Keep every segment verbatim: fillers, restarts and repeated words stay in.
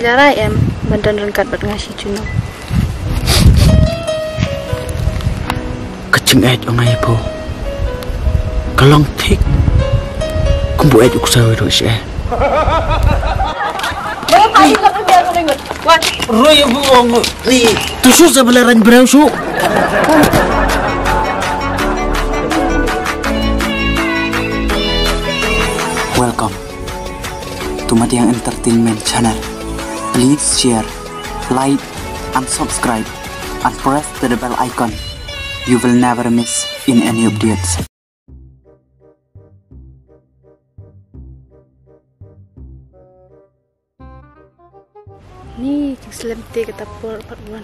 Larai em ban don ryngkat bad nga shi junom. Ka jingïeit ong ai phu ka long thik kumbu ïeit u ksew ruh shi. Roi bu ong ni tu shu sa bela rang brau shu. Welcome to Madiang Entertainment Channel. Please share, like, and subscribe, and press the bell icon. You will never miss in any updates. Ni jingslem te kata por pat wan.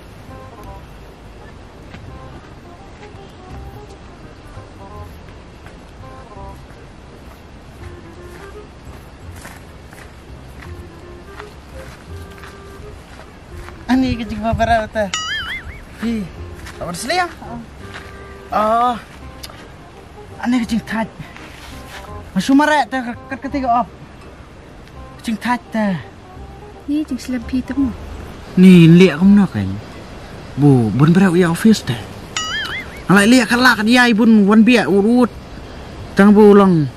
Ani ka jingma bara ta. Hi. Awar slia. Oh. Ani ka jingthait. Masumare ta kat kati ka op. Jingthait te. Ni jingslem phi te mo. Ni nliak kumno kan. Bu bun breu ïa office te. Nalai liak kala ka diai bun wan biak urut. Tang bu long.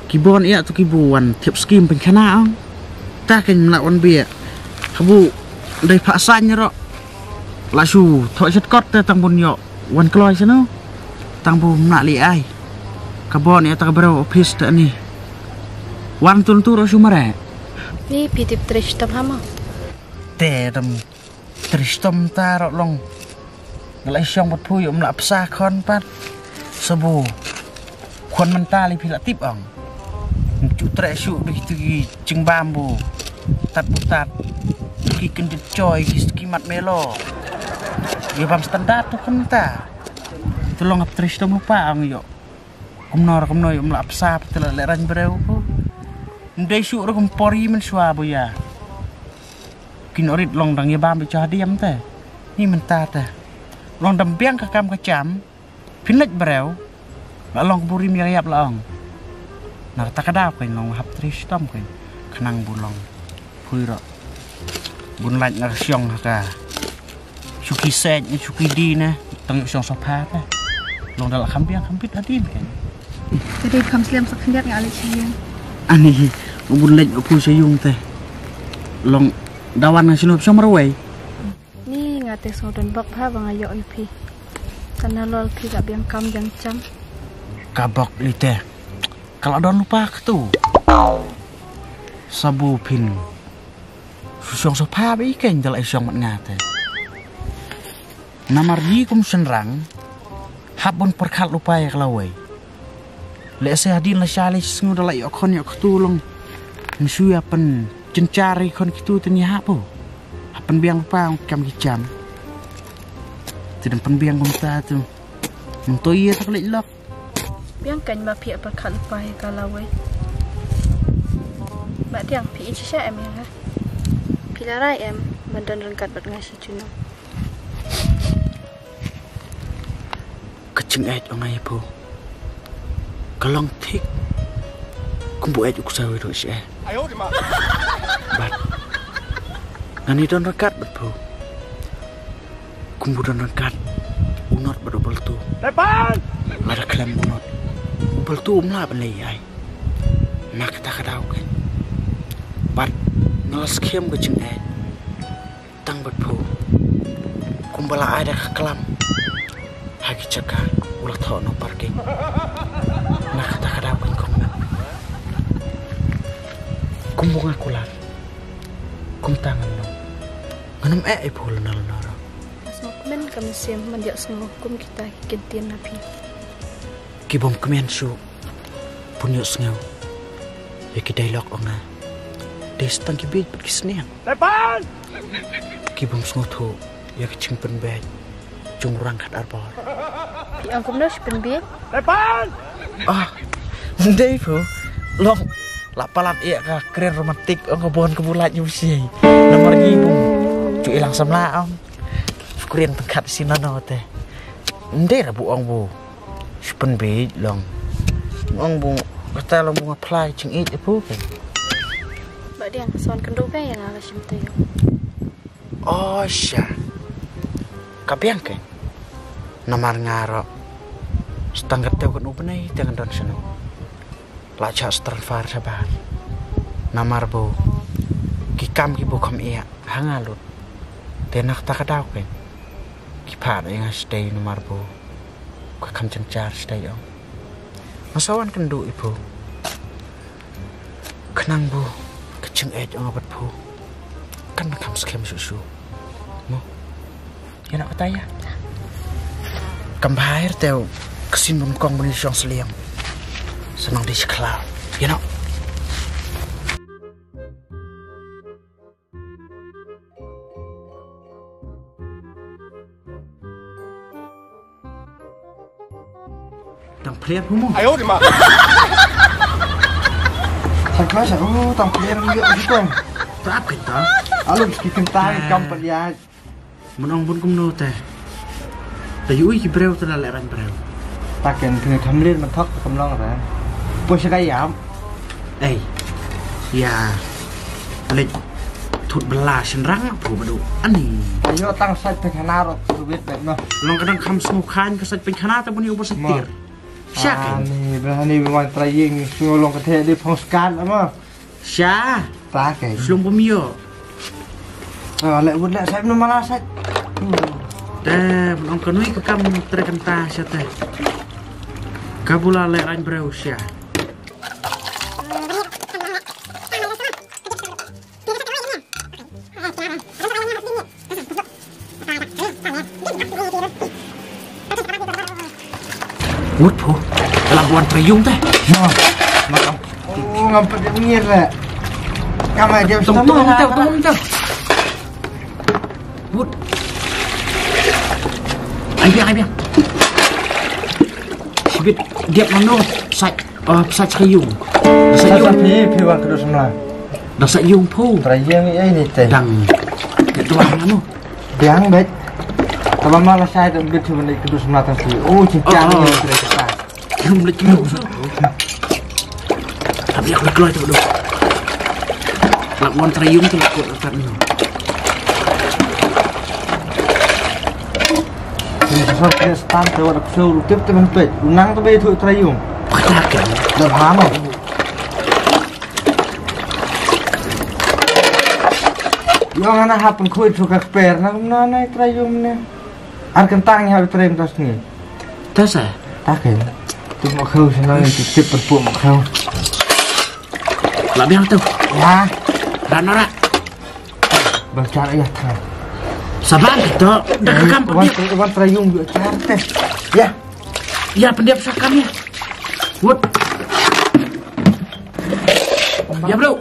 Ki bon ïa tu ki bu wan thiap skim pynkhana ong. Ta kan mla wan biak. Habu dai pha sain ro. La shu thok shet kot te tang bun ïoh. Wan kloi seno. Tang bu mna li ai. Ka bon ïa ta ka breu office ta ni. Wan tun tu ro shu mare. Ni phi tip tre shitom hama. Te tam tre shitom ta ro long. Nga la i shong bad phu ïoh mla psa khon pat. Sabu. Khon mental i phi la tip ong. Chu tre shu bih tu ki jingbam bu. Tat bu tat. Ki kendit choi ki ski mat melo. Ïa bam standard tu khon ta. Tolong ap tris tom lupa ang yo. Kumno ra kumno yo mla apsa pa tela le rang breu ko. Ndei shu ra kum pori men shwa bo ya. Kin orit long dang ya bam bi chah diam te. Ni men ta te. Long dam biang ka kam ka cham. Phin leit breu. La long buri mi yap la ong. Na ta ka daw kin long hap tris tom kin. Khnang bu long. Phui ro. Bun lait na siong ha ka. Suki sej ni suki di ne. Tang yuk siong sofa te. Long dal kham biang kham bit hadin kan. Jadi kham sliam sak khyndiat nga alai siyung. Ani bun lait phu siyung te. Long dawan na sinup siong marwai. Ni nga te song don bok ha bang ayok ni phi. Kana lol phi la biang kam jang cham. Ka bok li te. Kalau don lupa tu. Sabu phin. Su siong sofa ba i keng dal ai siong mat nga te. Namar yi kum senrang hap bun perkhat lupa ya kelawai. Lek se hadin la shalai sngu dal ai okon ya ketu long. Nsu ya pen jenchar i kon ketu te ni hap po. Hap pen biang lupa kam ki jam. Te dan pen biang kum ta tu. Mentoi ya tak lek lok. Biang kan ba phi apa khat lupa ya ka lawai. Ba tiang phi in shisha em ya ha. Phi la rai em ban don ryngkat bad nga shi junom. Ka jingïeit ong ai phu ka long thik kumbu ïeit u ksawi ruh shi eh. Bad ngani don ryngkat bad phu. Kumbu don ryngkat u not bad u baltu. Tepan! Lada khlem u not u baltu um lah ban leh ai. Na kata ka daw kan. Bad nga la skhem ka jingeh tang bad phu. Kumba la ai da ka klam ha ki jaka u la thoh no parking. Na kata ka daw kan kong na. Kumbu nga kular kumta ngan no. Ngan ym eh ai phu lano lano ro. Sngewkmen ka mynsiem man ïa sngew kum kita ki kyntien na phi. Ki bym kmen shuh bun ïohsngew ïa ki dialogue ong nga. Dei sa tang ki bieit bad ki sniang. Tepan! Ki bym sngewthuh ïa ki jingpynbieit jong u rangkat arbor. Phi ong kumno shi pynbieit? Tepan! Ah, ndei phu long la palat ïa ka kren romantik ong ka bon ka bulait nyu shi. Namar ngi bym ju ilang samla ong. Kren tengkat si nano te. Ndei ra bu ong bu. Shi pynbieit long. Ong bu kata long bu nga phla jingïeit ïa phu kan. Ba Diang, sa wan kynduh bha ïa nga ka shim taïew. Oh, sha. Ka biang kein. Namar nga ruh, sa tang ka taïew kan u bnai te ngan don shano. La chah sa transfer shabar. Namar ba ki kam ki bym kham ïa ha nga lut. Te na kata ka daw kein, ki phah ïa nga sha tei namar ba ka kham jynjar sha tei ong. Nga sa wan kynduh ïa phi. Khnang ba ka jingïeit jong nga bad phi kan kham skhem shuh shuh. Mo. Ïa, na kata ïa. Kam bha ïa te ka sien bun kong bun shong sliang. Sa nang dei shi khlaw. Ïa, na. Tang phler hu mo. Ayo di ma. Sa kla sa, oh, tang phler ngi ïa kita. Prap kita. Alum ski kynta kam pat ïa. Mun ong bun kumno te. Te ïa ui ki briew te la leh rang briew. Ta ken kene thamlir ma thok kam long re. Poi sha ka ïam. Ei. Ïa. Leit thut bela shynrang phu badu. Ani. Ïoh tang sait pynkhana rok tu wit bet noh. Long ka dang kham sngewkhan ka sait pynkhana ta bun ïoh bot sait tir. Sha ken. Ani, ba ani ba wan trai ïing sngewlong ka the di phong skat ma. Sha. Ta ke. Shlung bym ïoh. Ah, leh wut leh sait bun mala sait. Te, bun ong kanui ka kam tre kanta sha te. Ka bula leh rang briew sha. Wut phu. Dalam buan trayung teh. Ma. Ma kam. Oh, ngam pat ngir le. Kam ai dia. Tong tong tong tong tong. Wut. Ai biang, ai biang. Sibit dia mano. Sai. Ah, pisa chayung. Pisa chayung. Phi, phi wan kdu semla. Dang sa yung phu. Trayung ai ni te. Dang. Ke tuan anu. Dang bet. Kaba mala sai dang bet tu ni kdu semla tang phi. Oh, cincang ni. Yung lek yung. Tapi aku lek loi tu dulu. Lak wan trayung tu lek kuat ni. Sasar kena stan te wada ksau rutip te ban peit. Unang te bai thu trayung. Pakatak ya. Dah hama. Yong ana hap pun khui thu ka kper na kumna na trayung ne. Ar kentang ya trayung tas ni. Tas ah. Tak ya. Tu mau khau sana ni tip perpuk mau khau. Lah biang tu. Ya. Ran ora. Bang cara ya tang. Saban kita dah kekam wan pedip. Wan trayung juga cantik. Ya. Ya pedip sakam ya. Wut. Ya bro.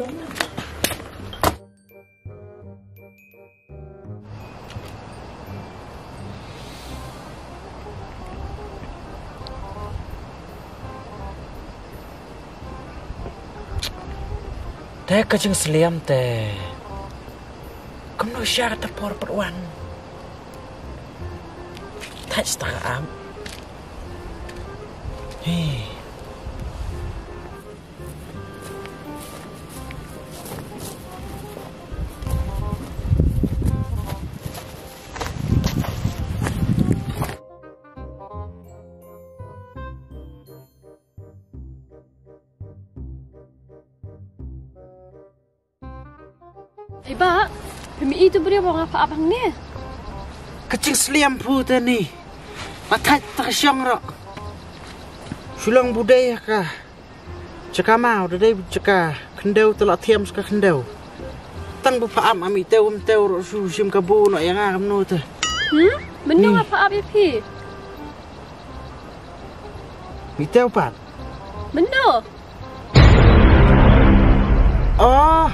Te ka jingsliam te. Kumno sha kata por pat wan. Thach ta ka am. Hey. Ai bah, phi mih ïa utu u briew ba nga phah ap hangne. Ka jingsliam phu te ni. Nga thait ta ka shong ruh. Shu long bu dei ha ka jaka maw, da dei jaka khyndew te la thiam sa ka khyndew. Tang ba phah ap, am ïa tew, am tew ruh shu shim kabu noh ïa nga kumno te. Hmm? Mynno nga phah ap ïa phi? Ïa tew pat. Mynno? Oh.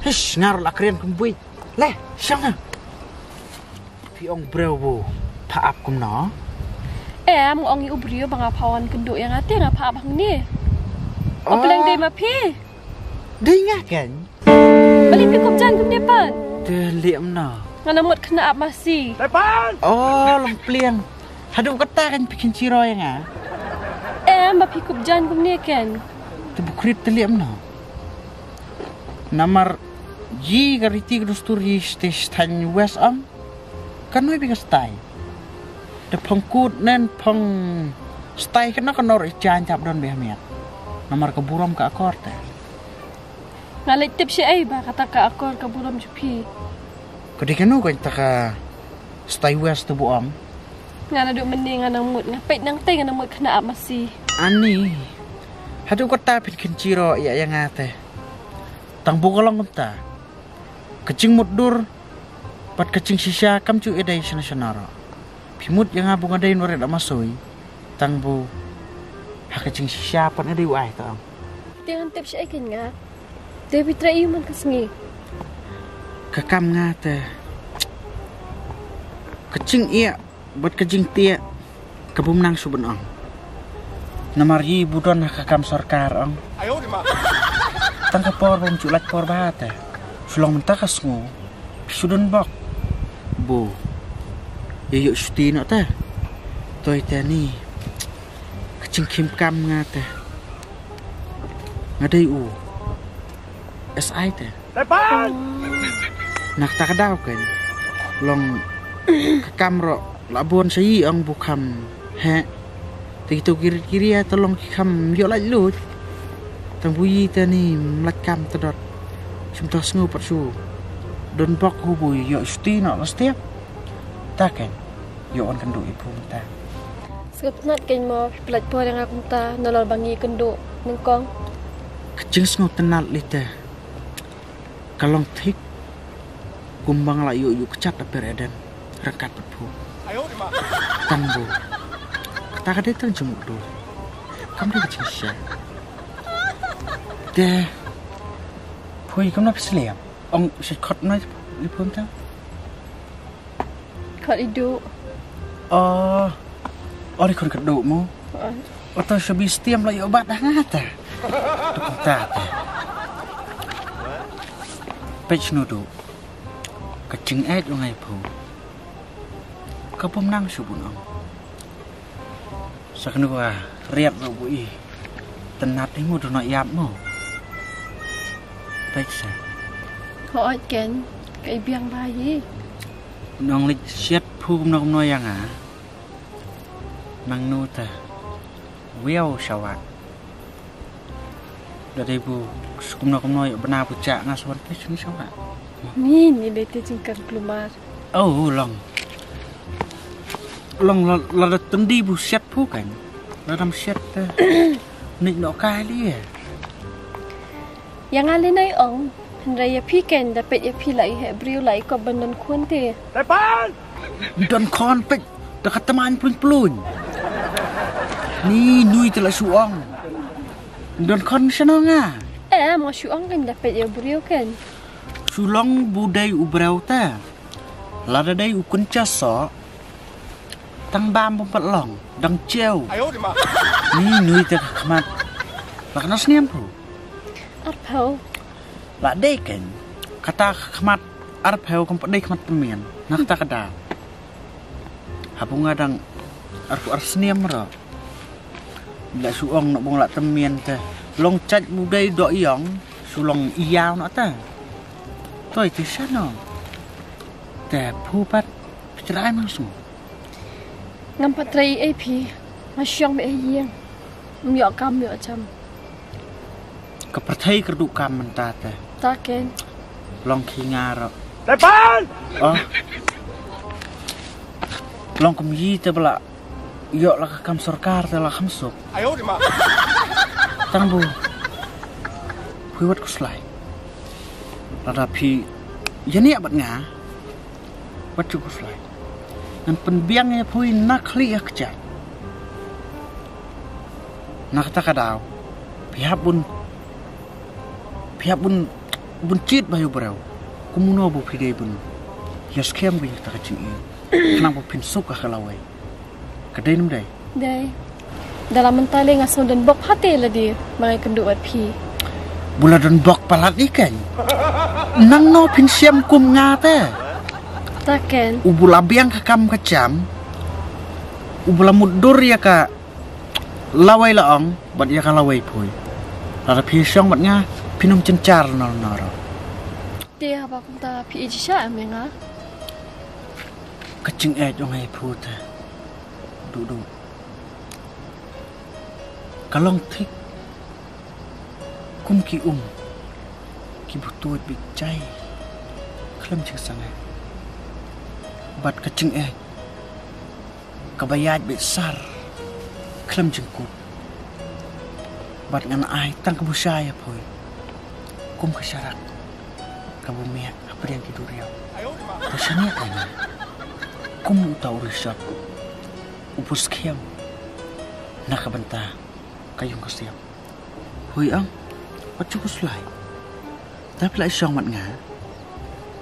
Hish, nga ruh la kren kumbuit. Le, shang na. Phi ong briew bu phah ap kumno? Em, nga ong ïa u briew ba nga phah wan kynduh ïa nga te nga phah ap hangne. Oh. Pleng dei ma phi. Dei nga ken. Balei phi kup jan kumne pat? Te liam na. Nga na mut khynnah ap masi. Oh, long pliang. Haduh kata kan phi kynchi roi nga. Em, ba phi kup jan kumne ken. Te bukhrit te liam na. Namar ïa ka riti ka dustur ïa state stan West am. Ka noi bi ka stai. Da phong kut nen phong stai kano kano ri jan tap don bi hamiat. Namar ka burom ka akor te. Nga leit tip shi ai ba kata ka akor ka burom ju phi. Ka dei kano ka ta ka stai West tu bu am. Nga na du mending nga nang mut nga peit nang tei nga nang mut kena ap masi. Ani. Hadu kata pin kin chiro ïa ïa nga te. Tang bu ka long kumta. Ka jingmut dur. Pat ka jingshisha kam ju edei shana shana ro. Phi mut ïa nga bu nga dei nore da masoi. Tang bu. Ha ka jingshisha pat nga dei u ai tang. Te ngan tip shi ai kin nga. Te bi tra iu man ka sngi. Ka kam nga te. Ka jing ïa. Bad ka jingtiak ka bym nang shu ban ong. Namar ïa bu don ha ka kam sorkar ong. Tang ka por bym ju lait por ba te. Shu long mynta ka sngu. Shu don bok. Bu. Ïa ïoh shuti noh te. Toi te ni. Ka jingkhim kam nga te. Nga dei u. S I te. Tepan! Na kata ka daw kan. Long ka kam ro la bon sa ïa ong bu kham. He. Te kito kiri kiri ya te long ki kham ïoh lait lut. Tang bu ïa te ni mlait kam te dot. Sum ta sngu pat shu. Don bok hu bu ïoh shuti noh la stiap. Ta kan. Ïoh on kan du i pum ta. Sngap nat kan mo plat por yang aku ta nalor bangi kan du nengkong. Ka jingsngew tynat lite. Ka long thik. Kumba nga la ïoh ïoh kjat da per eden. Rangkat pat phu. Tang bu. Kata ka dei tang jingmut dur. Kam dei ka jingshisha. Te. Phui kam na phi sliam. Ong shi khot na i phu ta. Khot i du. Oh. Oh, i khot ka du mo. Oto shabi stiam la ïoh bat dah ngata. Tukung ta te. Pech nu du. Ka jingait u ngai phu. Ka bym nang shu bun ong. Sa kanu ka riat ro bu i. Tynat i mu du no ïap mu. Pech sa. Ko ot ken. Ka i biang ba i. Nong lik siat phu kumno kumno yang a. Nang nu ta. Wiaw shawa. Da dei bu kumno kumno ïa bna bu chak nga swan pech ni shawa. Ni ni dei te jingkar klumar. Oh long. Long la la da tendi bu siat phu kan. La dam siat te. Nik no kai li. Yang ale nai ong. Hynrei ïa phi ken da peit ïa phi la i he briew la i kop ban don khun te. Tepan! Don khon peit da ka tamain plun plun. Ni nui te la shu ong. Don khon shano nga. Eh, mo shu ong ken da peit ïa briew ken. Shu long bu dei u briew te. La da dei u kun cha so. Tang bam bum pat long dang cheu. Ni nui te ka khmat. La kana sniam phu. Arphew. La dei ken. Kata ka khmat arphew kam pat dei khmat pemian. Na kata ka da. Habu nga dang arphew ar sniam ro. La shu ong no bong la temian te. Long chait bu dei do iong. Shu long iau no ta. Toi te shano. Te phu pat. Phi trai mang sung. Ngam pat trei ei phi. Nga shong me ei ïeng. Ym ïoh kam ym ïoh jam. Ka pyrthei kyrduh kam mynta te. Ta ken. Long khi nga ro. Tepan! Oh. Long kum yi te bla. Ïoh la ka kam sorkar te la kham suk. Tang bu. Phi wat kuslai. Lada phi. Yani abat nga. Wat ju kuslai. Ngan pynbiang ïa phi na khlieh ïa kjat. Na kata ka daw. Phi hap bun. Phi hap bun. Bun chit ba ïa u briew. Kumno bu phi dei bun. Ïa skhem ïa kata ka jingim. Khnang ba phin suk ha ka lawei. Ka dei nym dei. Dei. Da la mynta le nga sngewdon bok hate la di ma ngai kynduh wat phi. Bu la don bok palat i ken. Nang no phin siam kum nga te. Ta ken. U bu la biang ka kam ka cham. U bu la mut dur ïa ka lawei la ong bat ïa ka lawei phui. Lada phi shong bat nga phin ym chynchar no no ro. Te haba kumta phi ïeit shisha em ïa nga? Ka jingïeit jong nga ïa phi te, Duhduh, ka long thik kum ki um kiba tuid beit jai khlem jingsangeh. Bad ka jingïeit kaba ïaid beit sar khlem jingkut. Bad ngan ai tang kaba sha ïa phi kum ka sharak kaba miat hapdeng ki duriaw. Te shaniah ïa nga kum uta u rishot uba skhem na ka bynta ka ïing ka sem. Hooid ong, wat ju khuslai. Te phi la shong bad nga,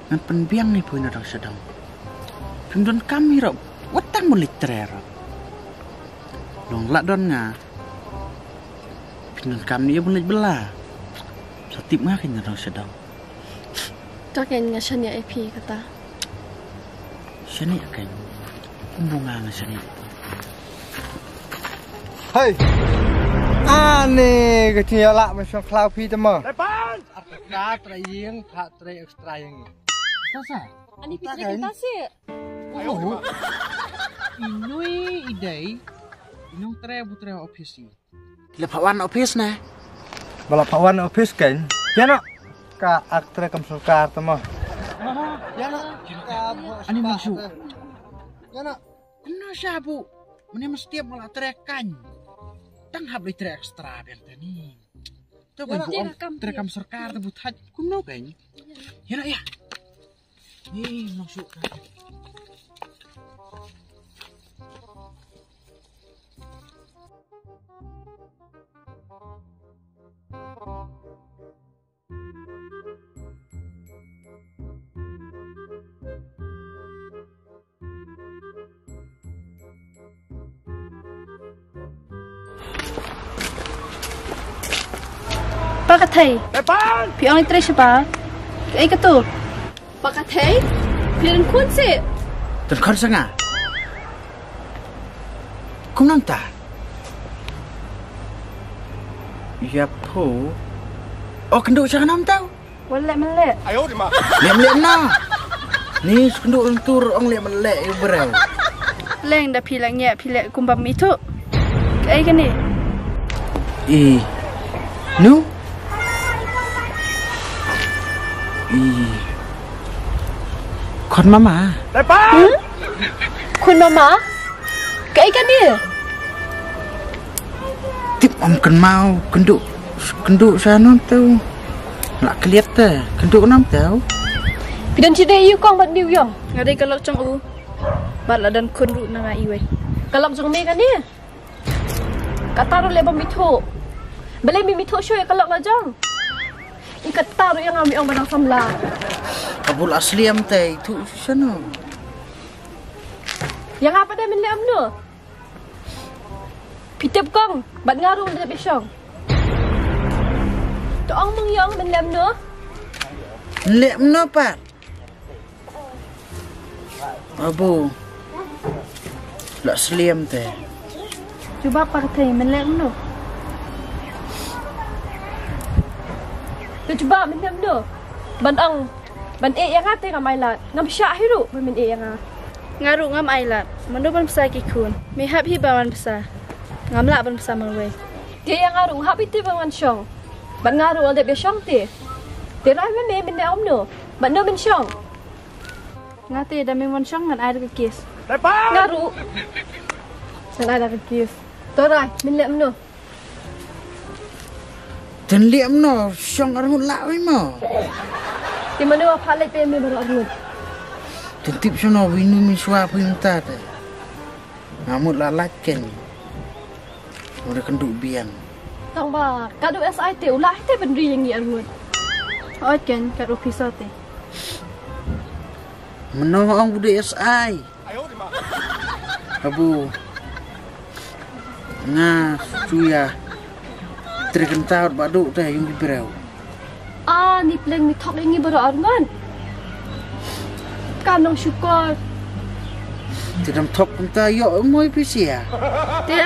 ngan pynbiang ïa phi na dong sha dong. Phim donkam hi ruh wat tang ban leit trei ruh. Long la don nga, phim donkam hi ban leit bylla. Sa tip nga keiñ na dong sha dong. To keiñ nga shaniah ïa phi kata. Shaniah keiñ. Kumba nga nga shaniah. Hei. Ani ka jingïalah ma shong khlaw phi te mo. Ka trei ïing, ka trei extra ïing. Ta sa? Ani phi trei ta sa? Oh. Inui idei. Inong trei bu trei office. Leh pha wan office ne? Ba la pha wan office keiñ. Ïa no. Ka ak trei kam sorkar te mo. Ïa no. Ani ma shu. Ïa no. Kumno sha bu. Mane mesti ba la trei keiñ. Tang hap leh trei extra biang te ni. Te ba bu trei kam sorkar te bu thait kumno keiñ. Ïa no ïa. Ni ma shu. Pa Kathei. Phi ong i trei sha pa. Kaei katu? Pa Kathei. Phi don khun seh. Don khun seh nga. Kum nang ta. Ïa pho. O kynduh sha nang tau. Wan leh mynleh. Leh mynleh na. Ni skynduh ntur ong leh mynleh ïa u briew. Leng da phi la ngiah phi leh kumba mithuh. Kaei kane? I. Nu? I. Khun mama. Hmm? Khun mama? Kaei kane? Tip ym kynmaw kynduh kynduh sha nong tau. La kliat te kynduh nong tau. Phi don shi dei ïa u kong bad ni u ïong. Nga dei ka lok jong u. Bad la don khun ruh na nga iwei. Ka lok jong me kane. Kata ruh leh bym ithuh. Balei me ithuh shuh ïa ka lok la jong. I kata ruh ïa nga me ong ba dang samla. Ka bul asliam te ithuh sha nong. Ïa nga pat de men leh kumno? Phi tip kong, bad nga ruh ngan dep ïa shong. To ong mung ïong men leh kumno? Leh kumno pat? Abu. La sliam te. Jubab pa Kathei men leh kumno? To jubab men leh kumno? Ban ong Ban ïeh ïa nga te ngam ailad. Ngam shah hi ruh ba men ïeh ïa nga. Nga ruh ngam ailad. Mano ban bsa ki khun? Me hap hi ban wan bsa. Ngam lah ban bsa marwei. Te ïa nga ruh hap hi te ban wan shong. Bad nga ruh ngan dep ïa shong te. Te rai me me men leh kumno? Bad no men shong? Nga te da men wan shong ngan ai da ka kes. Nga ruh. Ngan ai da ka kes. To rai men leh kumno? Tang leh kumno shong arngut lah wei mo. Te mano ba pha leit pei me baroh arngut. Tang tip shano wei nu mi shwa phi mynta te. Nga mut la lait ken. Udah kynduh biang. Tang ba ka du S I te u lah te ban ri ïa ngi arngut. Oi ken ka du officer te. Mano ong u dei S I. Abu. Nga shu ïa trei kynta bad u te ïa ngi briew. Ah, ni pleng mi thok ïa ngi baroh arngut. Ka nongshukor. Te dang thok kynta ïoh moi pisa. Te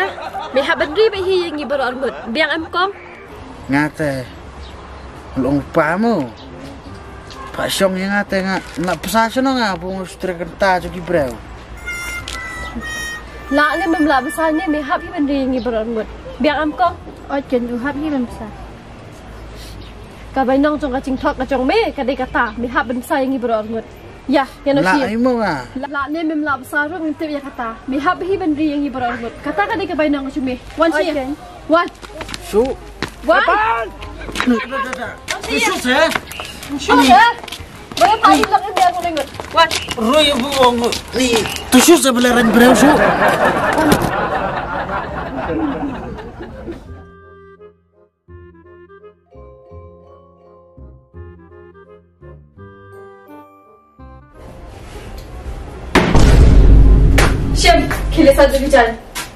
me hap ban ri bad hi ïa ngi baroh arngut. Biang em kong. Nga te long pa mo. Pha shong ïa nga te nga la pasa shano nga bun u stre kanta jong ki briew. La ne mem la pasa ne me hap hi ban ri ngi baroh arngut. Biang am kong. Oi ken u hap hi ban pasa. Ka bai nong jong ka jingthok ka jong me ka dei kata me hap ban pasa ïa ngi baroh arngut. Ïa ïa no. La shi ai mo nga. La ne mem la pasa ruh ngin tip ïa kata me hap hi ban ri ïa ngi baroh arngut. Kata ka dei ka bai nong ka jong me. Wan shi. Oi ken. Wan. Shu. Wan. Shu se. Shu se. Bai pa i lak dia ko ngut. Wan. Roi bu ong ni. Tu shu se bela ran breu shu. Shem, khile sa jong ki jan.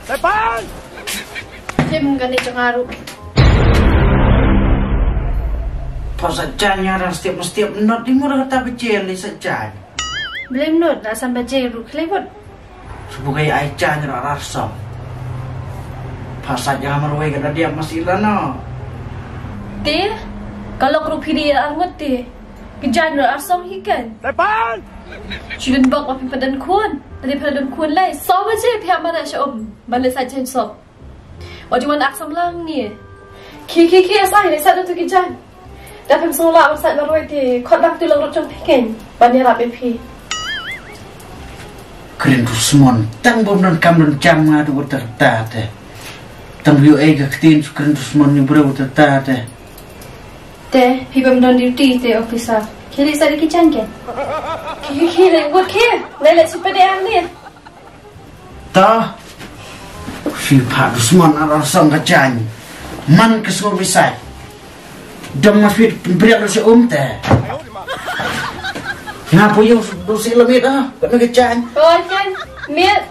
Tepan! Shem, kane jong nga ruh. Pha sa jan ïa ra step step not di mura ta bejel ni sa jan. Blem not, la san baje ruh khile bot. Subu kai ai jan ra rasam. Pha sa jan marwei ka dia masih lana. Te, kalau kru phiri arngut te. Ki jan ro arsong hi ken. Tepan! Chilun bok wa phi padan khun. Tadi padan khun lai. Saw baje phi amara sha um. Bale sa chen sok. Wa juwan aksam lang ni. Khi khi khi asa hi sa tu ki jan. Da phem song la sa na roi ti. Khot bak tu long rot chong phi ken. Ban ya rap phi. Kren tu smon. Tang bom don kam don jam nga tu ta ta te. Tang yu ei ka ktin kren tu smon ni bro ta ta te. Te, phi bym don duty te officer. Khie leit sa da ki jaiñ ke. Khie, khie, khie, leit ngut khie. Leit, leit shu peit ïa ni. Ta. Phi phah dusmon ar ar song ka jaiñ. Man ka sngewbha besai. Dang ma phi pynbriak da sha um te. Nga phi ïoh dosi lamit ah. Ka jaiñ. Oi, jaiñ. Miet.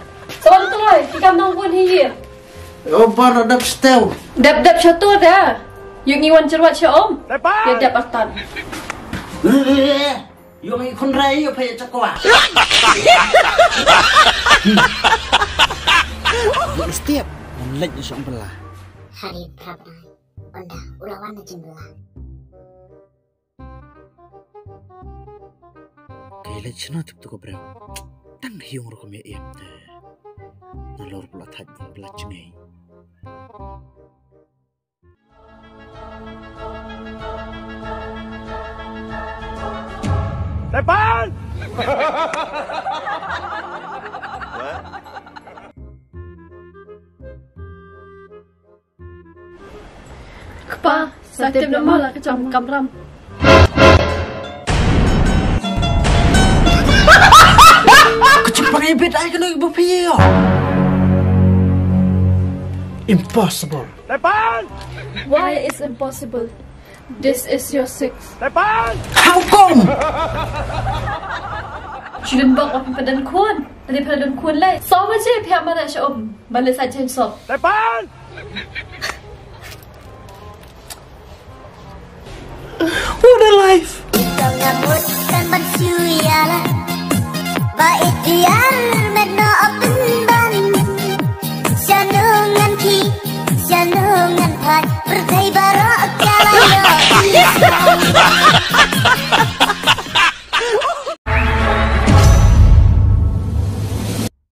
Sawal tu loi. Ki kam nong bun hi. O bar dap stew. Dap dap sha tu da. Ïoh ngi wan jyrwat sha um. Ïa dap artat. Ïoh ngi khun rai ïoh pha ïa chakwa. Ïoh step. Ngan leit ïa shong bela. Hari prap ai. Onda ula wan na jin bela. Ka ïaleit shano tip tu ka briew. Tang hiung rukom ïa em te. Nalor pula thait pula jngai. Tepan! Kpa, sa tip na ma la ka cham kamram. Ka chim pangai bit ai ka noi bu phi yo. Impossible. Tepan! Why is impossible? This is your six. Tepan! How come? Chilin bok wa phi padan khun. Tadi padan khun lai. Saw baje phi amara sha um. Bale sa chen sok. Tepan! What a life!